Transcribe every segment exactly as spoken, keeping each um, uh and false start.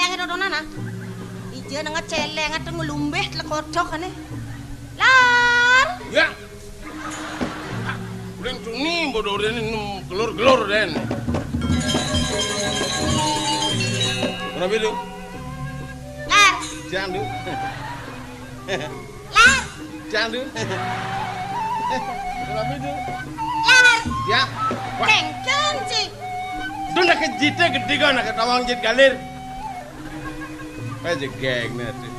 Eh, rodonan, ah. Ija nang céléng, ada ngelumbih, telekodok, ane. Lar. Ya. Uling tuni, bodoh ini, nem kelur-kelur, den. Kenapa itu? Lar. Jangan, Du. Lar. Jangan, Du. Kenapa itu? Lar. Ya. Wah. Kéngkén, Ci. Itu nak jité gedé kan, nak tawang jit galir. Eh, jegég nih, aduh.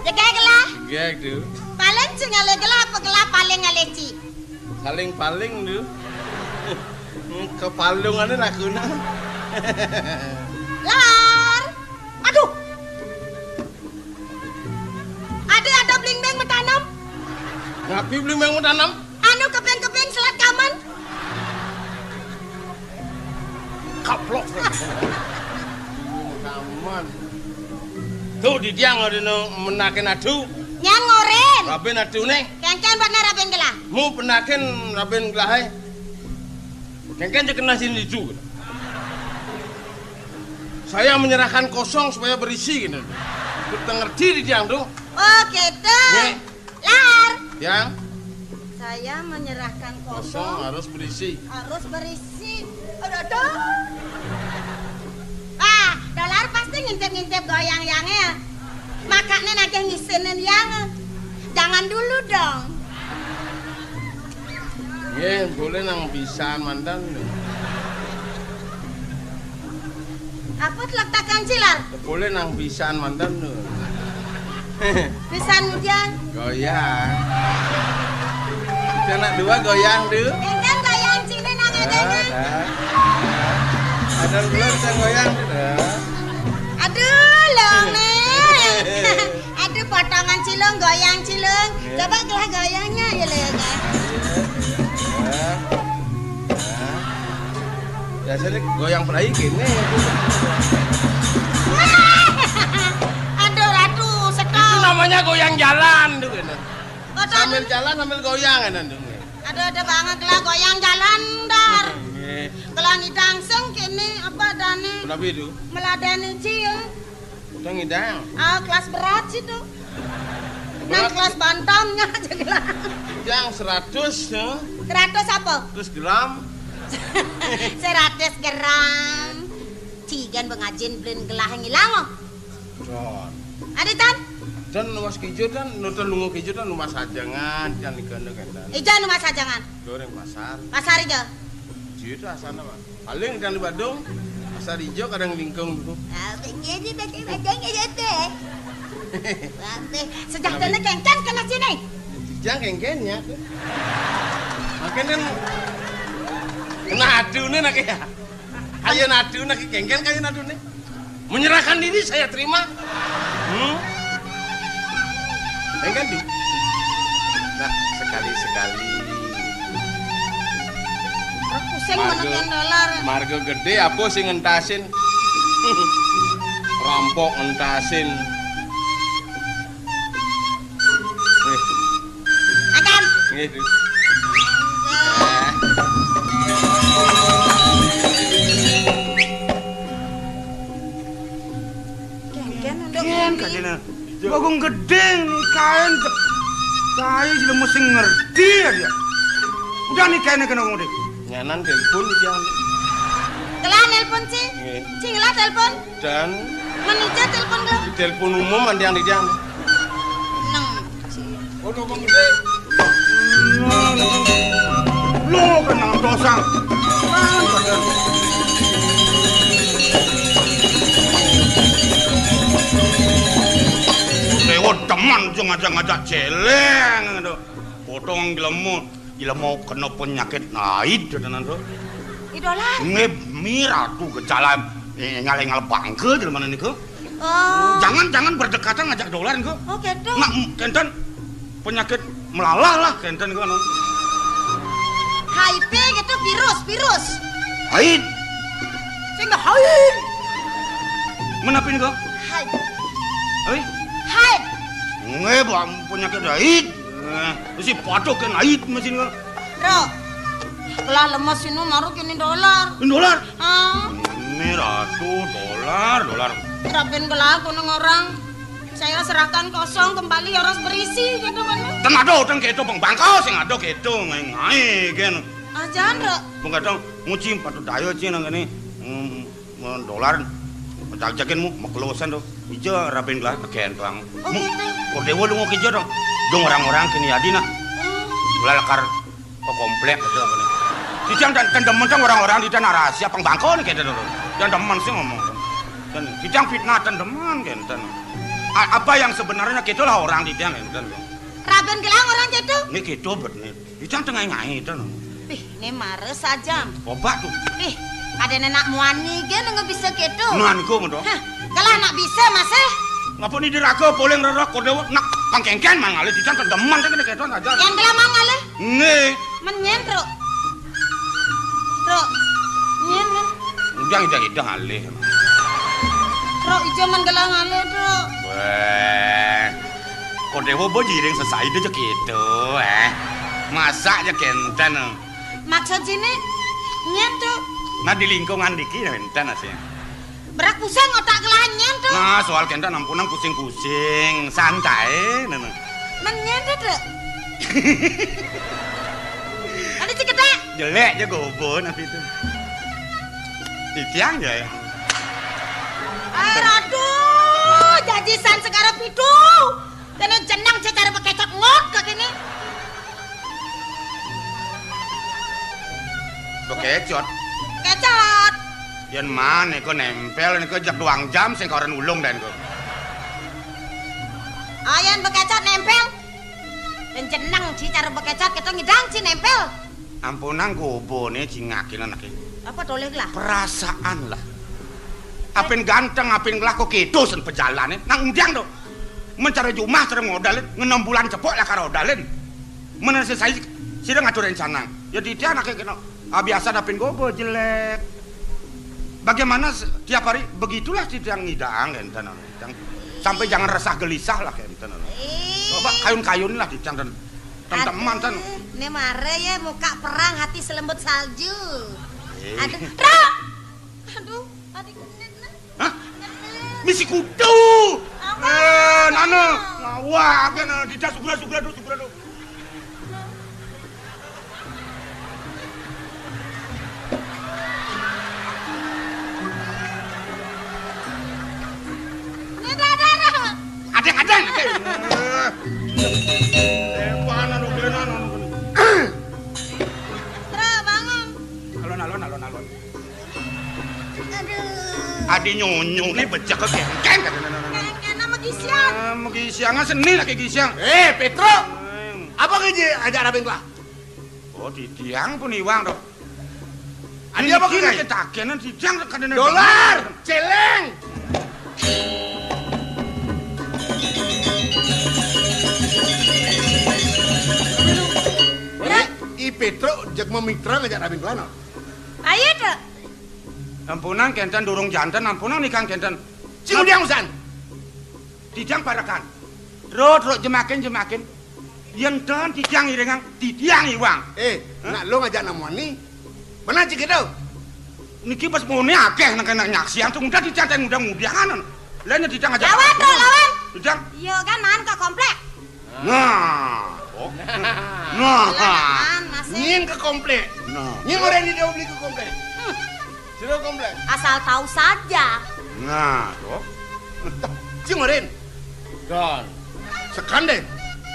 Jegég lah. Jegég, Du. Paling Ci ngalih gelah apa gelah paling ngalih Ci? Saling paling, Du. Kepalungannya lakuna. Lar. Aduh. Ada, ada bling-bling metanam. Ngapi bling-bling metanam? Anu keping-keping selat kaman. Kaplok. Kaman. Tuh, di tiang ada nu menakin adu. Nyan ngorin. Rabin adu nih. Kéngkén buat rabin gelah. Mu penakin rabin gelah, eh. Kéngkén je kena sini itu. Saya menyerahkan kosong supaya berisi gitu. Kita ngerti di tiang tuh. Oh, gitu. Nih. Lar. Yang? Saya menyerahkan kosong. Kosong harus berisi. Harus berisi. Aduh, aduh. Ah, Dolar pasti ngintip-ngintip goyang yang ya. Makanya nagih ngisinin yang. Jangan dulu dong. Nggih, boleh nang pisan mantan. Apa telektakan cilar? Boleh nang pisan mantan lho. Pisan ujan. Goyang. Anak dua goyang, Du. Enten goyang cine nang ada, ada. Ada dua bisa goyang, Du. Aduh, lo, Nek. Aduh, potongan cilung, goyang cilung. Iya. Coba gelah goyangnya, ya, lo, ya, kan? Iya. Nah. Nah. Biasanya goyang perai gini. Aduh, Ratu, stop. Itu namanya goyang jalan, tuh, gitu. Sambil jalan, sambil goyang, kan, tuh. Aduh, ada banget lah, goyang jalan, Dar. Iya. Gelah ngidang sing kene, apa, dane? Kenapa itu? Meladani cium. Udah ngidang. Ah, kelas berat sih tuh. Berat. Nang kelas bantamnya aja gelah. Yang seratus, ya. Seratus apa? Seratus gram. Seratus gram. Cigan bengajin belin gelah ngilang, oh. Don. Ada, Tan? Dan luas kijo, dan nonton lungo kijo, dan luas ajangan, dan ikan, kan, Dan. Ijan luas ajangan. Goreng pasar. Pasar ijo. Ciu itu asana, Pak. Paling kadang di Badung, pasar ijo kadang lingkung tuh. Ah, begitu, betul, betul, gitu. Wah, sejahtera kengken kena sini. Jangan kengkennya tuh. Makin kan kena aduh nih nak ya. Ayo nadu nak kengken kayu nadu nih. Menyerahkan diri saya terima. Hmm? Kengken tuh. Nah, sekali-sekali. Pusing menekan dolar. Marga gedé apa sing ngentasin? Rampok ngentasin. Nggih. Makan. Nggih, Du. Kengken untuk Kengken, kengken. Bagong gedé nih kain. Kain jelema sing ngerti ya dia. Udah nih kainnya kena ngomong deh. Nyanan telepon iki. Telah nelpon, Ci. Nggih. Ci ngelah telepon. Dan manajer telepon kula. Telepon umum andang di jam. Neng. Ono Bang Gede. Lo kenal dosa. Lewat teman aja ngajak-ngajak celeng, aduh. Potong jelema. Ila mau kena penyakit naid, tenan, Bro. Idola. Nggih, mi ratu kecalan, eh, ngaleng-ngaleng bangke jelema niku. Oh. Jangan, jangan berdekatan ngajak dolar niku. Oh, gitu. Nah, m-, kenten penyakit melalah lah kenten niku, anu. H I V gitu, virus, virus. Haid. Sing haid. Menapa niku? Haid. Hei? Haid. Nggih, Bang, penyakit haid. Eh, si patok kan haid mesin niku. Bro, gelah lemes ini maru kini dolar. Ini dolar? Ah. Ini ratu dolar, dolar. Raben gelah gunung orang. Saya serahkan kosong kembali harus berisi gitu kan. Ten ada, ten keto, pang bangko sing ada keto, ngae-ngae kene. Ajan, Rek. Pang kadang nguci patut daya ci nang kene. Hmm, dolar. Pecah jakin mu, maklosan to. Ija raben gelah kentang. Oh, gitu. Kok dewa lu ngoki aja dong. Dong orang-orang kene adina. Hmm. Gelah lakar ke komplek gitu apa nih. Titiang ten, ten demen dong orang-orang di tanah rahasia pang bangko nih kayak gitu. Ten demen sih ngomong. Ten, titiang fitnah ten demen kenten. A-, apa yang sebenarnya gitulah orang titiang kenten. Raben gelah orang gitu. Ini gitu bet nih. Titiang tengah ngai ten. Ih, ini mare saja. Coba tuh. Ih, ada nenek muani ge nengah bisa gitu. Nah, niku mah dong. Hah, kalau anak bisa masih. Ngapa nih diraga poleng rerak kode nak pangkengken mang alih titiang ten demen ten kene gitu aja. Yang gelah mang alih. Nggih. Men nyen, Truk. Truk. Nyen, men. Udah, udah, udah, alih. Truk, ijo men gelah alih, Truk. Weh. Kok dewa bo jiring sesai aja gitu, eh. Masa aja kenten. Maksud sini, nyen, Truk. Nah, di lingkungan diki, enten asih. Berak pusing otak kelanyang tuh. Nah, soal kenten ampunang pusing-pusing, santai, nah, nah. Men nyen tuh, Dek. Ada cikedak. Jelek aja gobo nanti itu. Titiang ya, ya. Eh, aduh, jajisan segara pitu. Kene jeneng cek cara bekecot ngot ke kene. Bekecot. Kecot. Yen maneh kok nempel niku jek duang jam sing koren ulung den kok. Ayen bekecot nempel. Yen jeneng ci cara bekecot kita ngidang ci nempel. Ampunang gobone ci ngakin anake. Apa toleh lah? Perasaan lah. Apen ganteng, apen gelah kok kedo sen pejalane. Nang undiang to. Men cara jumah, cara modalin, ngenem bulan cepok lah karo modalin. Men sesai sira ngatur rencana. Ya tidak anake kena. Ah, biasa dapin gobo jelek. Bagaimana se- tiap hari begitulah tidak ngidang kenten. Sampai jangan resah gelisah lah kenten. Ih. Coba kayun-kayun lah titiang ten. Ten teman ten. Aduh, ini mare ya muka perang hati selembut salju. Eh. Aduh, Ra! Aduh, hati genit nah. Hah? Genit. Misi kudu. Apa? Eh, nana. Ngawak kena didas sugra-sugra do, sugra do. Ini dah, dah, dah. Adeng, adeng, adeng. Eh, panan, oke, nan, nan, nan. Ra, bangun. Alon, alon, alon, alon. Aduh. Adi nyonyo ne becek ke kengkeng. Kengkeng nama gisian. Eh, mau gisian, ah, seni lagi gisian. Eh, Petro. Eh. Apa kerja ajak rabing lah? Oh, titiang pun iwang to. Adi apa kene? Ketakenan titiang kadene. Dolar, celeng. Ini I Petro jeg memitra ngajak rabing lah, no? Ayo, Dek. Ampunang kenten durung janten, ampunang nikang kenten. Sing udiang usan. Titiang parekan. Ro, ro, jemakin, jemakin. Yen ten titiang iringang, titiang iwang. Eh, hah? Nak lo ngajak namuan ni. Benar cik itu. Niki pas mone akeh nang kena nyaksian tuh udah titiang teng udah ngudiangan. Lainnya titiang ngajak. Lawan, ro, lawan. Titiang. Iya kan, man ke komplek. Nah, oh. Nah, nah. Masih. Nying ke komplek. Nah. Nying orang di jauh beli ke komplek. Hmm. Sudah komplek. Asal tahu saja. Nah, tuh. Cing oren. Don. Sekan deh.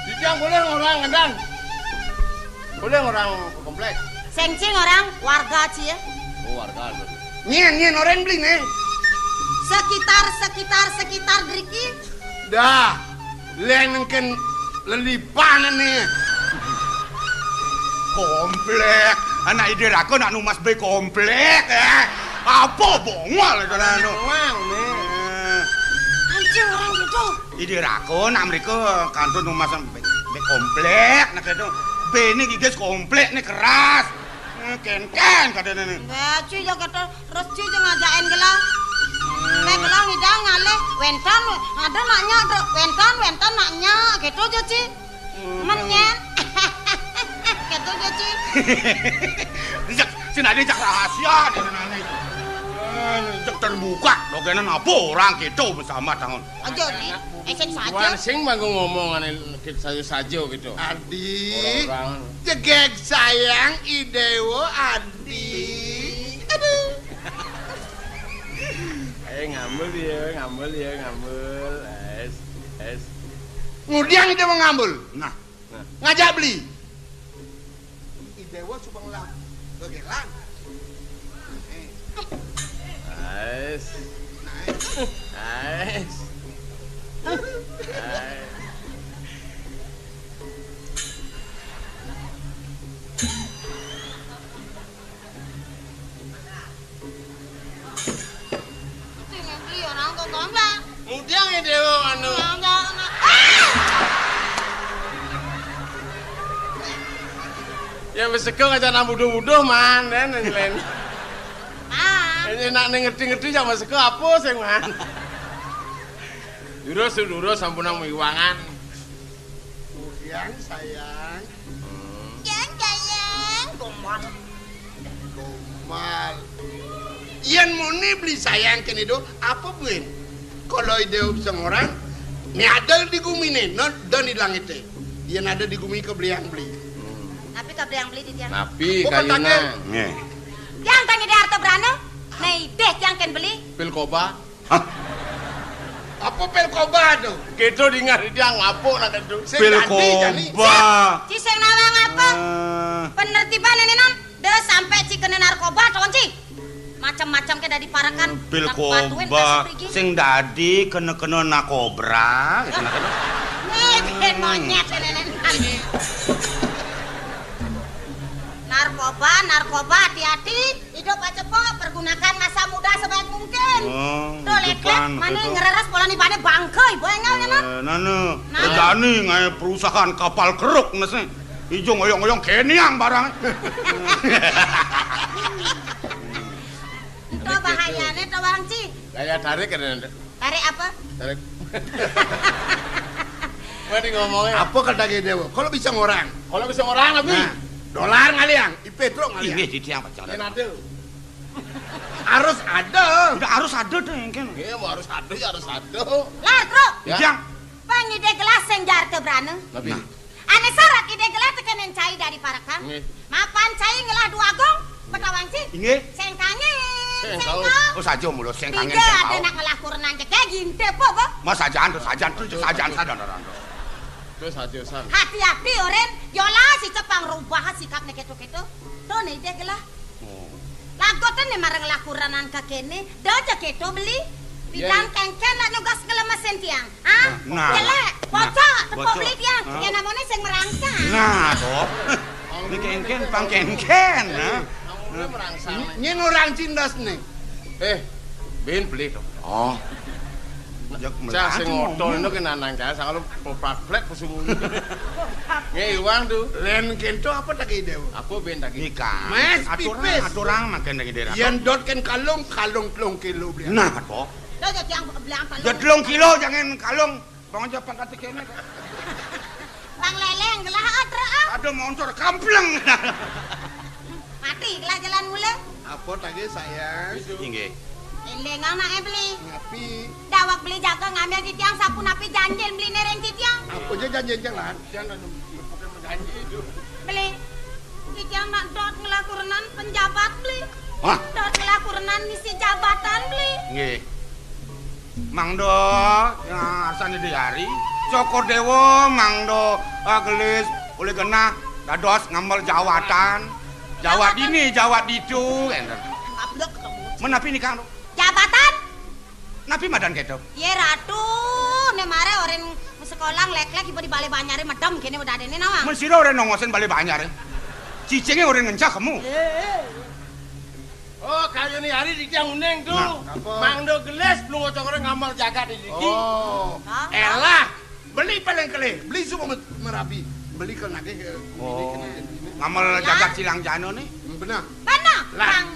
Dijang boleh orang ngedan. Boleh orang ke komplek. Sengcing orang warga cie. Oh, warga. Nyen, nyen oren beli nih. Sekitar, sekitar, sekitar driki. Dah, lenengken lelipan nih. Komplek, anak ide rako nak numas be komplek, eh. Apa bongol itu lah, no? Doang, nih. Eh. Anjir, orang gitu. Ide rako nak mereka kantor numas be, be komplek, nak itu. Be ini gigis komplek nih keras. Eh, ken-ken, katanya nih. Enggak, cuy, ya kata Terus Ci jeung ngajakin gelah. Nek gelah ngidang ngalih, wénten ada nak nyak, Dok. Wénten, wénten nak nyak, gitu aja, Ci. Hmm. Men nyén. Gitu aja, Ci. Dijak, sing ada jak rahasia, dia nanya. Cek terbuka, dogenan apa orang kita bersama tangan. Aja nih, esek saja. Wan sing manggo ngomong ane saja-saja gitu. Adi, orang-orang. Jegeg sayang idewo Adi. Aduh. Eh, ngambul ya, ngambul ya, ngambul. Es, es. Ngudiang ide mau ngambul. Nah, nah. Ngajak beli. Idewo coba ngelam. Dogelan. Nice. Nice. Nice. Nice. Sing beli orang kok gombal. Mudiang ya dewa anu. Orang kok nak. Ya wis sego aja nang buduh-buduh man, nen len. Ah. Ini nak ning ngerti-ngerti ya wis sego apa sing man. Durus durus sampun nang miwangan. Mudiang sayang. Yang sayang. Gombal. Gombal. Yen muni beli sayang kene do, apa buin? Kalau ide sing orang, ni ada di gumi ni, no, dan di langit ni. Yen ada di gumi ke beli yang beli. Tapi ke beli yang beli di tiang. Tapi kayuna. Nggih. Yang tanya di harta berana, nah ide yang ken beli. Pil koba. Hah? Apa pil koba tu? Kita dengar dia ngapuk nak tu. Pil koba. Ci sing nawang apa? Eh. Penertiban ini non, de sampai ci kena narkoba, tonci. Macam-macam ke dari parekan. Pil koba. Sing dadi kena-kena nakobra, kena-kena. Eh, bikin monyet ini, ini. Narkoba, narkoba, hati-hati. Hidup aja po, pergunakan masa muda sebaik mungkin. Oh, tuh, leklek, mana ngereres pola ni bane bangke, ibu enggak ya, Nak? Eh, nana, nah. Kerjaan ni ngai perusahaan kapal keruk nasi. Ijo ngoyong-ngoyong keniang barang. Itu bahayanya tuh, Bang Ci. Gaya tarik kan. Tarik apa? Tarik. Mending ngomongnya. Apa kata gede, Bu? Kalau bisa ngorang. Kalau bisa ngorang, tapi. Nah, dolar ngaliang, ipe truk ngaliang. Ini di tiang pacang. Ini ada. Harus ada. Udah harus ada deh, kan. Iya, mau harus ada ya harus ada. Lah, truk. Ya. Tiang. Pang ide gelas sing jar te berana. Tapi. Nah. Ane sarat ide gelah tekenen cai dari parekan. Nggih. Mapan cai ngelah dua gong, betawang ci. Inggih. Sengkangen, sengkau. Oh, saja mula sengkangen, sengkau. Ada nak ngelah kurenan cek kayak ginte po, po. Mas sajan tu, sajan tu, sajan sadan orang tu. Terus saja san. Hati-hati, Oren. Yola si cepang rubah sikapnya keto-keto. Tuh nih ide gelah. Oh. Lagoten nih marang lakuranan ka kene, da aja keto beli. Pidan kengken lak nugas ngelemesin tiang. Ah, nah, jelek, nah, bocok, tepuk beli tiang. Hah? Ya namanya sing merangsang. Nah, toh. Ini kengken, pang kengken, nah. Namanya merangsang. Nyen orang cindas nih. Eh, bin beli toh. Oh. Cah sing ngotol itu kena nangka, sangat lu popat plek pesumu. Nge iwang tu. Len kento apa tak ide? Apa ben tak ide? Nikah. Mes aturan, pipis. Aturan makan tak ide. Yang dot ken kalung, kalung telung kilo beli. Nah, apa? Lo jadi yang beli apa lo? Ya telung kilo jangan kalung. Bang aja pangkat kene. Bang leleng gelah atre ah. Ada motor kampleng. Mati gelah jalan mula. Apa tadi sayang? Inggih. Eling anake beli. Ngapi? Dawak beli jaga ngambil di tiang sapu napi janjil beli nereng di tiang. Apa aja janji jalan? Jangan bukan janji itu. Beli. Di tiang nak dot ngelakurenan penjabat beli. Hah? Dot ngelakurenan ngisi jabatan beli. Nggih. Mangda yang arsane diari, Cokor Dewa mangda, ah, gelis oleh genah dados ngambil jawatan. Jawat dini, jawat ditu, enten. Kablek ketemu. Menapi nikah, Nduk? Jabatan? Napi madan keto? Ye Ratu, ne mare orang sekolah lek-lek ibu di Bale Banyare medem kene udah ada ini nawang. Men sira ora nongosen Bale Banyare. Cicinge ora ngencah kemu. Eh, eh. Oh, kayune hari di tiang uning tu. Nah, apa? Mangdo geles belum ngocok orang ngamal jagat di sini. Oh. Hah? Elah, beli paling kelih, beli semua merapi. Beli ke nagih ke. Oh. Ngamal jagat silang jano nih. Benar. Benar. Lah. Bang.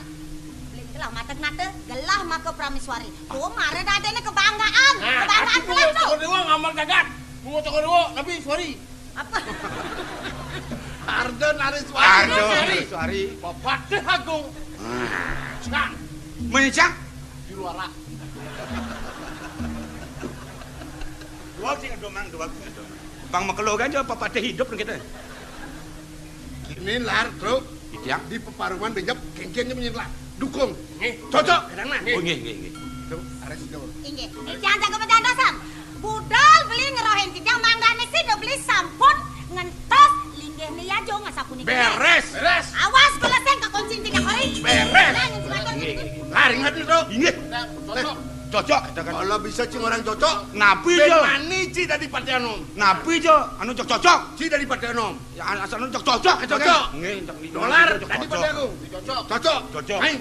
Beli gelah mata nata, gelah maka prameswari. Tuh mare dadene kebanggaan. Nah, kebanggaan aku kelas tuh. Ngocok dewa ngamal jagat. Ngocok dewa, tapi suari. Apa? Ardo Nariswari. Ardo Nariswari. Bapak Deh Agung. Nah. Cang. Meni, Cang? Luara. Dua sing ado mang, dua sing ado mang. Bang makelo kan jo papatih hidup kita. Kini lar truk. Itiang. Di peparuman benjep kengken nyemenyit lah. Dukung. Nggih. Cocok, kadang nah. Oh, nggih, nggih, nggih. Tuh, ares jauh. Inggih. Itiang jago pejantosan. Budal beli ngerohin titiang manggane sida beli sampun ngentos linggih ni yajo ngasapunika. Beres. Beres. Awas kula sing kekunci tinggal kori. Beres. Lah, nggih, nggih. Lah, ringet itu. Inggih. Cocok. Cocok, katakan. Kalau bisa cing orang cocok. Napi jo? Mani ci dari Partai Anom. Napi jo? Anu cocok-cocok. Ci dari Partai Anom. Ya, asal anu cocok-cocok, katakan. Cocok. Nggih, cocok. Dolar, cocok, tadi cocok. Partai Anom. Cocok. Cocok. Ayo.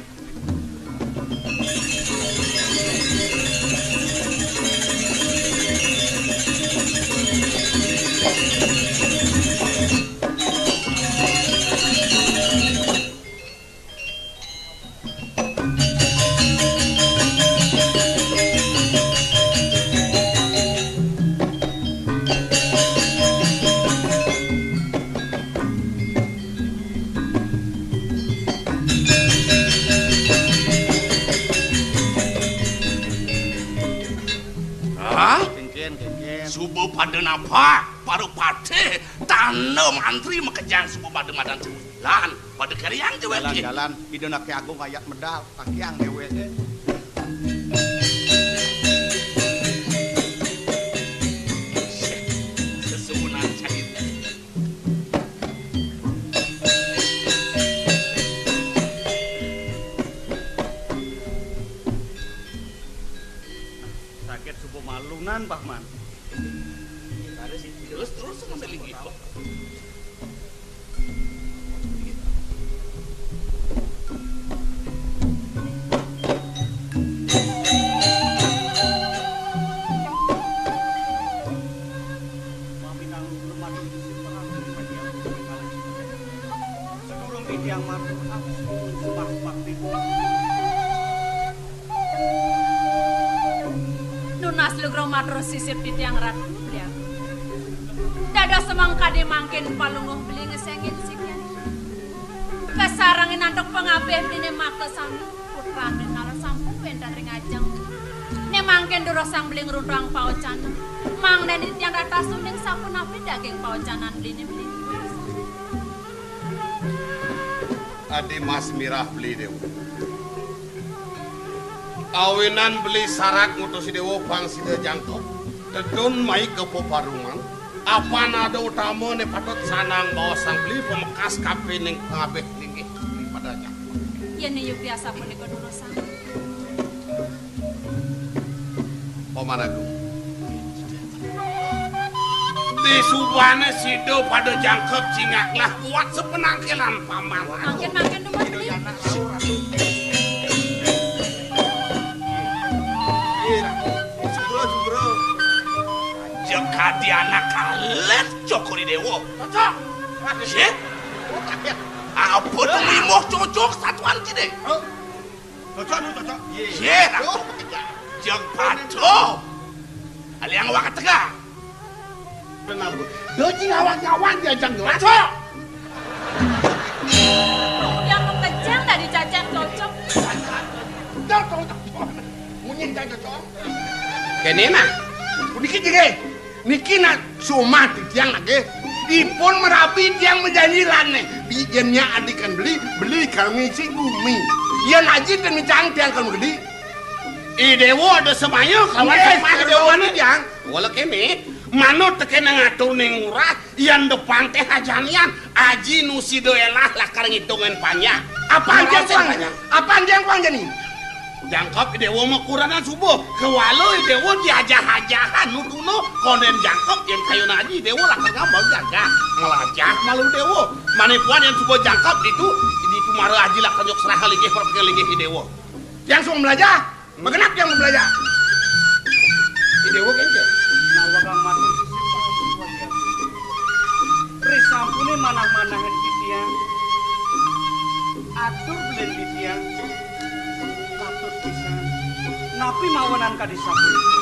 Hah? Kengken, kengken. Suba pada napa? Para patih, tanda mantri makejang suba pada madan jalan. Pada keriang dewek. Jalan, jalan. Ida nake agung ayat medal, takiang dewek. Sesuunan cai. Saged suba malunan, Paman. Terus, terus ngambil lagi. Sedurung titiang matur, ah, sembah bakti. Nunas lugra matur sisip titiang Ratu Beli Agung. Dados semangkadi mangkin palungguh beli ngesengin sikian. Kasarengin antuk pangabih beliné makta sami, putran ring nara sampun wénten ring ajeng. Né mangkin durusang beli ngruntuhang paocanan. Mangdané titiang ratas uning sapunapi daging paocanan beliné beli. Adi Mas Mirah beli Déwa. Awinan beli sarat ngutusi Déwa pang sida jangkep. Tedun mai ka peparuman. Apan ada utama né patut sanang baosang beli pamekas kapining pangabih linggih beli pada jangkep. Yén yukti asapunika durusang. Paman Agung. Disubané sida pada jangkep cingak lah buat sepenangkilan paman. Mangkin, mangkin, dumun, Beli. Iya, Ratu. Sugro, sugro. Jekadi anak alit Cokor I Déwa. Cocok. Yé? Apa tuh mimoh cocok satuan kini? Cocok, cocok. Yé, Ratu. Jeng patuh. Aliang wakat tegak. Kenapa? Doji ngawang-ngawang diajang ngelas. Cocok. Yang mengejang dari cacang cocok. Cocok, cocok. Munyi cacang cocok. Kéné nah. Puniki jengé. Niki nak sumah titiang nggih. Dipun merabi tiang majanji lané. Yén nyak adikan beli, beli kal ngisi gumi. Yén aji ten micang tiang kal magedi. I Déwa ada semaya kawan. Nggih, sumah I Déwa Déwa ni tiang. Wala kéné, manut tekéné ngatur ning ngurah, yén depan téh ajanian, aji nu sida élah lakar ngitungin panjang. Apan jang kuang? Apan jang kuang jani? Jangkep I Déwa makuranan subuh. Kewala I Déwa diajah-ajahan nutuna konden jangkep yén kayun aji I Déwa lakar ngambal gagah. Melajah malu Déwa. Manipuan yén subuh jangkep ditu, ditu mara aji lakar nyuk serah linggih perpingan linggih I Déwa. Yang suang melajah, magenap yang melajah. I Déwa kéngkén. Nawegang matur sisip. Risampuné manah-manahin titiang. Atur belin titiang. Patut pisan. Napi mawanan kadi sapunika?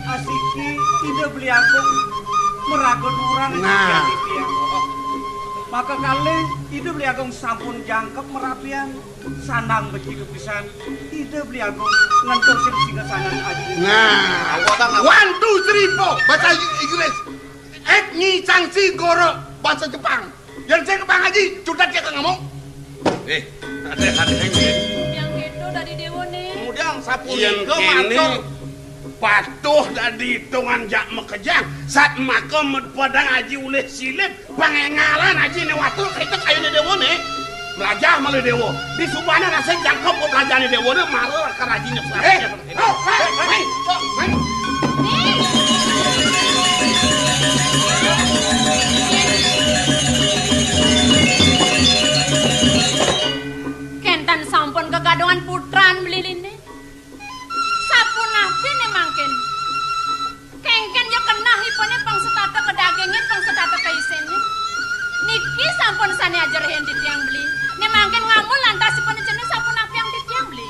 Asiki Ida Beli Agung meraga durang. Nah. Titiang. Maka kalih Ida Beli Agung sampun jangkep merapian, sandang becik pisan. Ida Beli Agung ngentosin singasanan aji. Nah, apa, Bang? One, two, three, four, bahasa Inggris. Et nyi cang si goro, bahasa Jepang. Yang saya ke Bang Haji, cutat dia ke ngomong. Eh, ada, ada yang lain. Yang itu dari Dewa nih. Kemudian sapu Yang nika kene matur. Patuh dadi itungan jak makejang, sat maka med padang aji ulih silip, pangengalan aji ne watul kaita kayune dewa ne. Mlajah malih dewa. Di subana rasa jangkep kok mlajahne dewa ne, mara lakar aji nyeprak. Eh, oh, hei, hei, hei. Kenten sampun kegadungan putran beli line. Sapunapi ne mangkin? Kengken ya kenah ipane pang setata ke daginge, pang setata ke isine. Niki sampun sane ajerehin titiang beli. Ne mangkin ngamul lantas ipane cenah sapunapi yang titiang beli?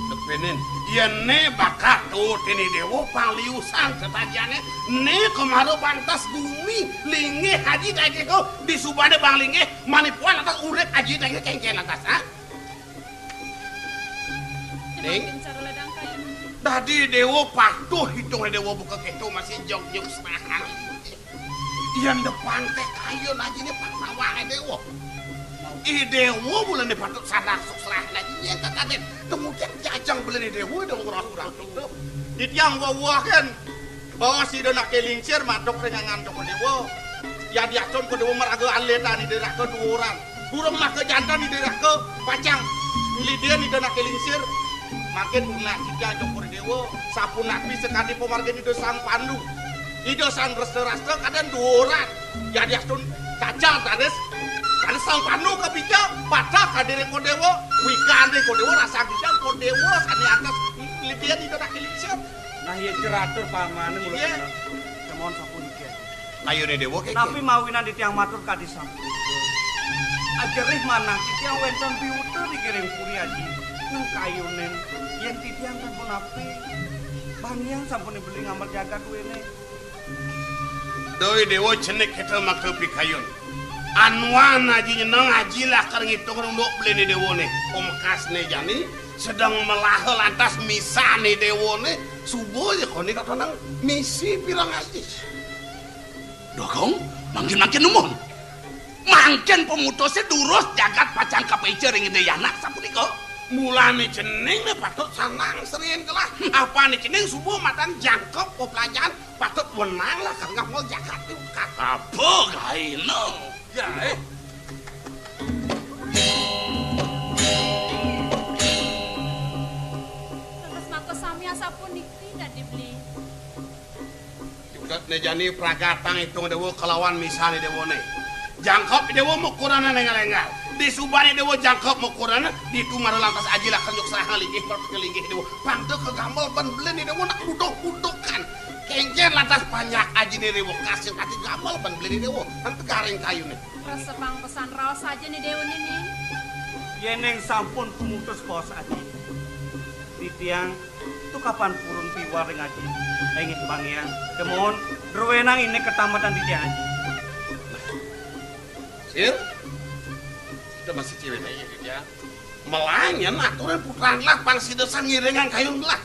Tepenen, yen ne bakat tutin dewa paliusan setajane, ne kemara pantes gumi linggih aji daging ko di subane bang linggih manipuan lantas urip aji daging kengken lantas, ha? Ning, dadi dewa patuh itunge dewa buka keto masih jog-jog serahan. Yen depan teh kayun aji ne pang nawange dewa. I dewa bulan ne patut sadar sok serahan aji yen kakaden. Kemudian jajang bulan ne dewa dong ora-ora tutup. Di tiang wah-wah kan. Baos Ida Nake Lingsir matuk ring angan Joko Dewa. Yadiastun Kodewa maraga aletan Ida Raka duuran. Durung maka janten Ida Raka pacang nglidin Ida Nake Lingsir. Mangkin ulah titiang Joko Dewa, sapunapi sakadi pamargin Ida Sang Pandu. Ida Sang Dresta-rasta kaden duuran. Yadiastun kaca tanis, tanis Sang Pandu kapica, patah kadire Kodewa, wikan ring Kodewa, rasa bijang Kodewa, sane atas nglidin Ida Nake Lingsir. Nah, ya ceratur pamane mula Iya. Kena. Kemon sapuniki. Kayune dewa keke. Napi mawinan titiang matur kadi sapunika? Ajerih manah titiang wenten piuta dikiring puri aji. Nang kayunen yen titiang sampun api. Baniang sampun beli ngambar jagat wene. Doi dewa cenik kita makta pikayun. Anuan aji nyeneng aji lakar ngitung runduk belene dewane. Pamekasne jani sedang melaha lantas misane dewane. Suba ya koni katonang misi pirang aji. Dogong, mangkin-mangkin numun. Mangkin pamutuse durus jagat pacang kapaica ring Ida Yana sapunika. Mulane cening ne patut sanang sering kelah. Apane cening suba matan jangkep peplajahan patut wenang lah kang ngamol jagat tu. Apa gaena? Ya, eh. Terus maka sami asapuniki dadi beli. Diketne jani pragatang itung dewa kelawan misane dewane. Jangkep dewa makurana nenggal-enggal. Disubane dewa jangkep makurana, ditu mara lantas aji lakar nyuk serahan linggih, linggih dewa. Pang teka gamel ban belene dewa nak buduh-buduhkan. Kengken lantas panjak ajine dewa kasih kati gamel ban belene dewa. Kan tegaring kayune. Rasa pang pesan raos aja nih dewa nih. Yeneng sampun pumutus pos aji. Titiang tu kapan purun piwar ring aji. Engit bangian. Kemon, druwenang ini ketamatan titiang aji. Sir, kita masih cewek aja gitu ya. Melanya aturan putran lah pang sida sang ngiringan kayun lah.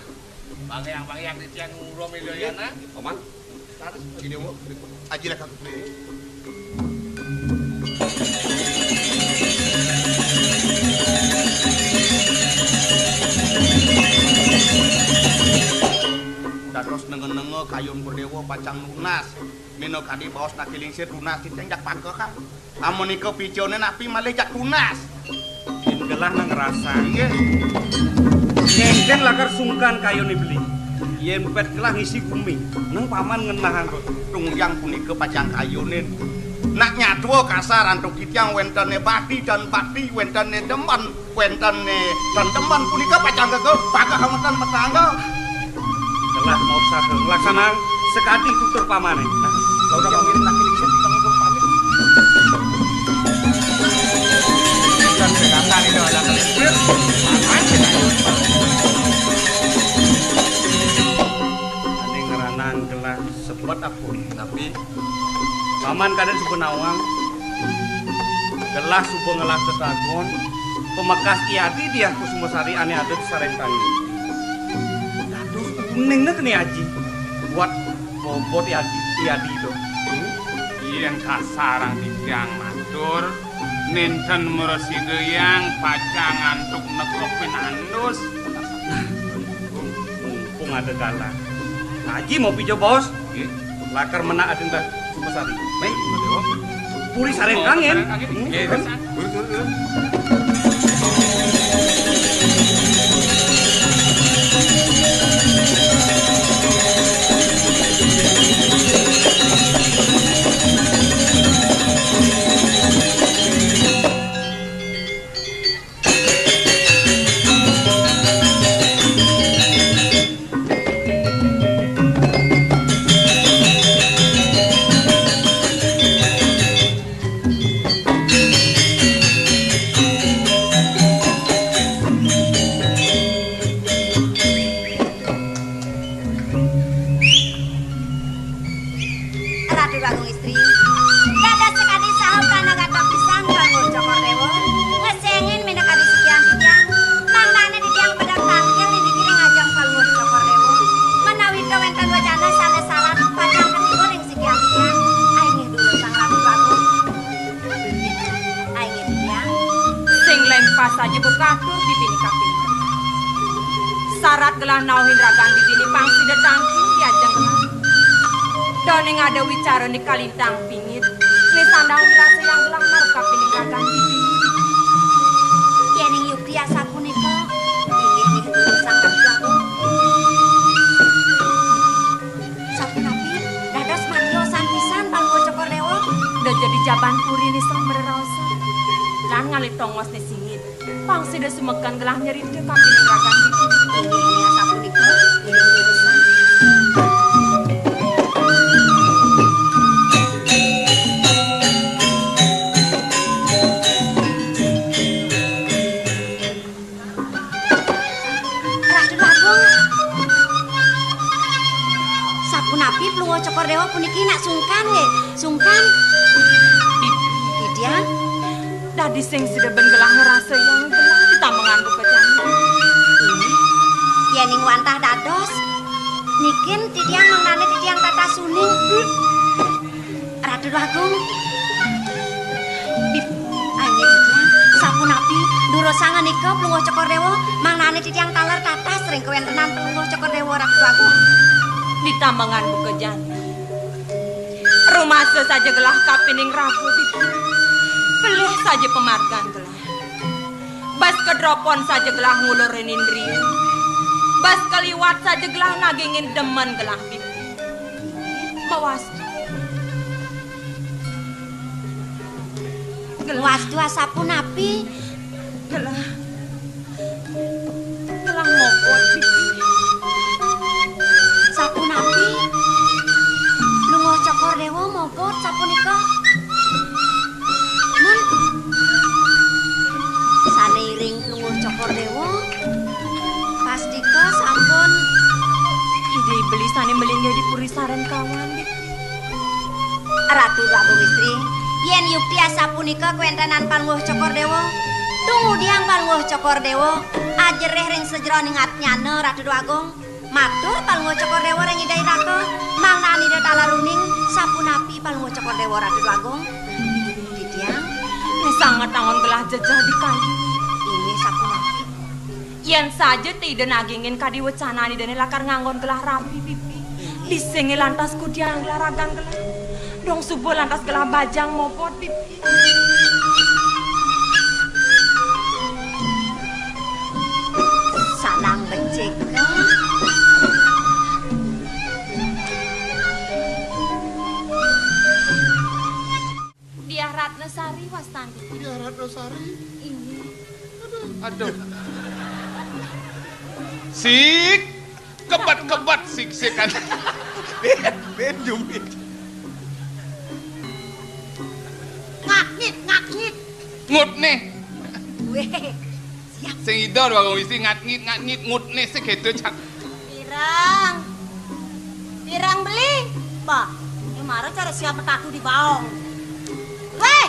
Bang yang bang yang titiang ngurung Ilyana. Paman. Ini mau aji lah kaki. Dados nengen-nengen kayun Bur Dewa pacang nunas. Minakadi baos naki lingsir tunas titiang jak pakehan. Amunika picane napi malih jak tunas. Yen gelah nang rasang. Inggih. Kengken lakar sungkan kayune beli. Yen pet gelah ngisi gumi, nang paman ngenahang. Tungyang punika pacang kayunin. Nak nyadua kasar antuk titiang wentene bakti dan bakti wentene demen. Wénten, eh, ten temen punika pacang gegel, pageh ametan matangga. Telah maksad nglaksanang sakadi tutur pamané. Nah, kalau udah mau ngirim laki lingsir, kita ngumpul pamit. Dan pegangan itu ada kali. Ané ngranang gelah sebet aku. Tapi paman kadang suka nawang. Gelah suba ngelah tetragon, pamekas I Adi Diah Kusumasari ané ada di Sarengkang. Dados uningné kéné aji. Buat bobot I Adi, I Adi to. Yén kasarang titiang matur, nénten mrasidayang pacang antuk nekepin andus. Mumpung ada galah. Aji mau pija baos? Nggih. Lakar menak adéng dah Sumasari. Baik, Pak Déwa. Puri Sarengkang, yén. Sarengkang, nggih. Hmm. Nggih, terus. Turun, turun, turun. Ratu Agung Istri, dados sakadi saha pranagata pisan Palungguh Cokor Déwa, ngesengin minakadi sikian titiang, mangdané titiang pedang tangkil nindiki ring ajeng Palungguh Cokor Déwa, menawi wénten wacana sané sarat pacang katiba ring sikian titiang, inggih durusang Ratu Agung. Inggih titiang. Sing lempas saja buka atur di bini kaping. Sarat gelah nauhin ragan di bini pang sida tangkil di ajeng gelah. Daning ada wicara di kalintang pingit, ni sandang rasa yang gelah marep kapining ragan di bini. Yéning yukti asapunika, inggih nggih durusang Ratu Agung. Sapunapi dados matiosan pisan Palungguh Cokor Déwa? Da jadi jaban puri ni sang mreraosan. Lan ngalih tongos ni singit. Pang sida sumeken gelah nyerita kapining ragan di bini. Inggih, inggih, sapunika, inggih durusang. Ratu Agung. Sapunapi Palungguh Cokor Déwa puniki nak sungkan nggih? Sungkan. Titiang. Dadi sing sida ben gelah ngrasayang gelah ditamengan buka jani. Inggih. Yéning wantah dados, niki titiang mangdané titiang tatas uning. Ratu Agung. Bib-, ah, inggih titiang. Sapunapi durusang nika Palungguh Cokor Déwa, mangdané titiang taler tatas ring kawéntenan Palungguh Cokor Déwa, Ratu Agung. Ditamengan buka jani. Rumasa saja gelah kapining raga, Bibi. Pelih saja pamargan gelah. Bas kadropon saja gelah ngulurin indria. Bas kaliwat saja gelah nagingin demen gelah, Bibi. Mawastu. Gelah. Wastu asapunapi? Gelah. Gelah mogot, Bibi. Sapunapi? Palungguh Cokor Déwa mogot sapunika. Mun sané iring Palungguh Cokor Déwa, pastika sampun Ida beli sané malinggih di Puri Sarengkang, Bibi. Ratu Agung Istri, yén yukti asapunika kawéntenan Palungguh Cokor Déwa, tumudiang Palungguh Cokor Déwa, ajerih ring sajeroning atnyana, Ratu Agung. Matur Palungguh Cokor Déwa ring Ida Raka, mangdané Ida taler uning, sapunapi Palungguh Cokor Déwa, Ratu Agung? Titiang. Ni sanget anggon gelah jejeh di kayu. Inggih sapunapi? Yén saja té Ida nagingin kadi wecanan Idané lakar nganggon gelah rabi, Bibi. Disingé lantas kudiang gelah ragan gelah. Dong suba lantas gelah bajang mobot, Bibi. Sanang becik. Diah Ratnasari wastan. Diah Ratnasari. Inggih. Aduh. Sik, kebet-kebet sik-sikan. Ben, ben jumit. Ngaknyit, ngaknyit. Ngutné. Wéh, siap. Sing ida warung wisi ngaknyit, ngaknyit, ngutné sik kéto, Cak. Pirang. Pirang beli? Bah, ya mara cara siap petatu di baong. Wéh,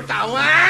Tau á.